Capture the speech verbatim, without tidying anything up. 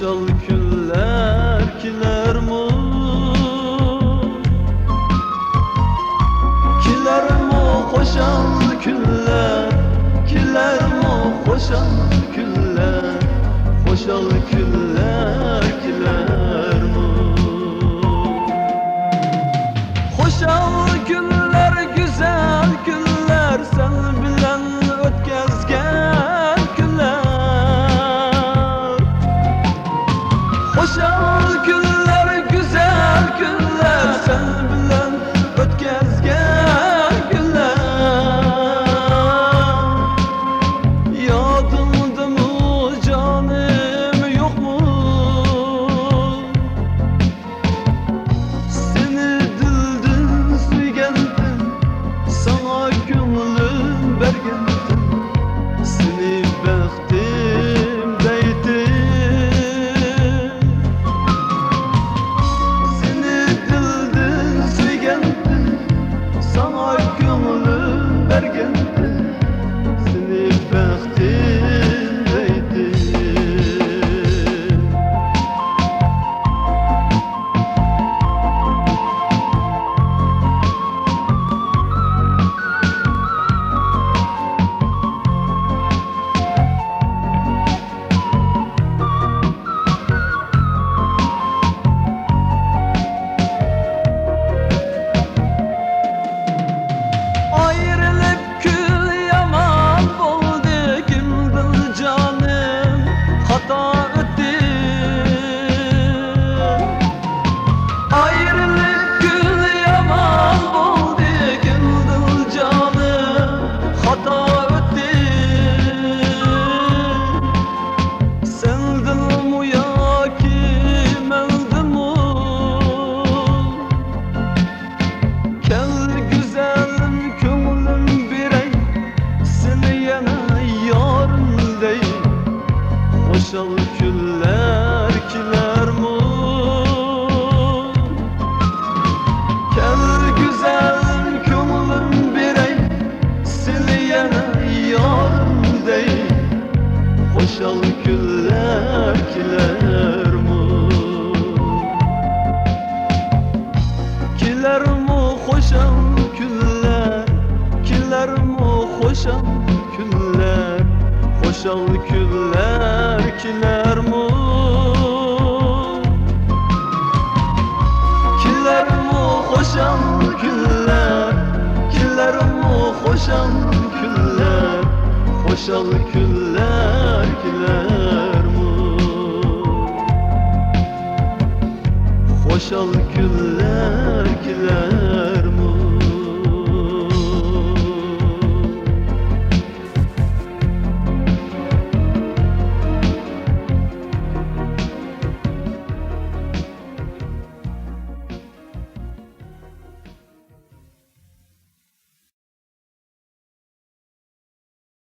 خۇشال كۈنلەر كېلەرمۇ؟ كېلەرمۇ خۇشال كۈنلەر؟ كېلەرمۇ خۇشال كۈنلەر؟ خۇشال كۈنلەر كېلەرمۇ؟ خۇشال كۈنلەر، گۈزەل كۈنلەر، سەن بىلەن ئۆتكەزگەن كۈنلەر. خۇشال كۈنلەر، گۈزەل كۈنلەر، سەن بىلەن ئۆتكەزگەن كۈنلەر. يادىڭدىمۇ جانىم، يوقمۇ؟ سېنى دىلدىن سۆيگەنتىم، ساڭا كۆڭلۈم بەرگەنتىم، سېنى بەختىم دەيتتىم. سېنى دىلدىن سۆيگەنتىم، ساڭا كۆڭلۈم بەرگەنتىم، سېنى بەختىم دەيتتىم. ئايرىلىپ كۈل يامان بولدى، كىمدۇر جانىم خاتا ئۆتتى. ئايرىلىپ كۈل يامان بولدى، كىمدۇر جانىم خاتا ئۆتتى. سەندىنمۇ ياكى مەندىنمۇ؟ كەل گۈزەلىم، كۆڭلۈم بېرەي، سېنى يەنە يارىم دەي. خۇشال كۈنلەر كېلەرمۇ؟ كەل گۈزەلىم، كۆڭلۈم بېرەي، سېنى يەنە يارىم دەي. خۇشال كۈنلەر كېلەرمۇ؟ كېلەرمۇ خۇشال كۈنلەر، كېلەرمۇ خۇشال كۈنلەر، خۇشال كۈنلەر كېلەرمۇ؟ كېلەرمۇ خۇشال كۈنلەر، كېلەرمۇ خۇشال كۈنلەر، خۇشال كۈنلەر كېلەرمۇ؟ خۇشال كۈنلەر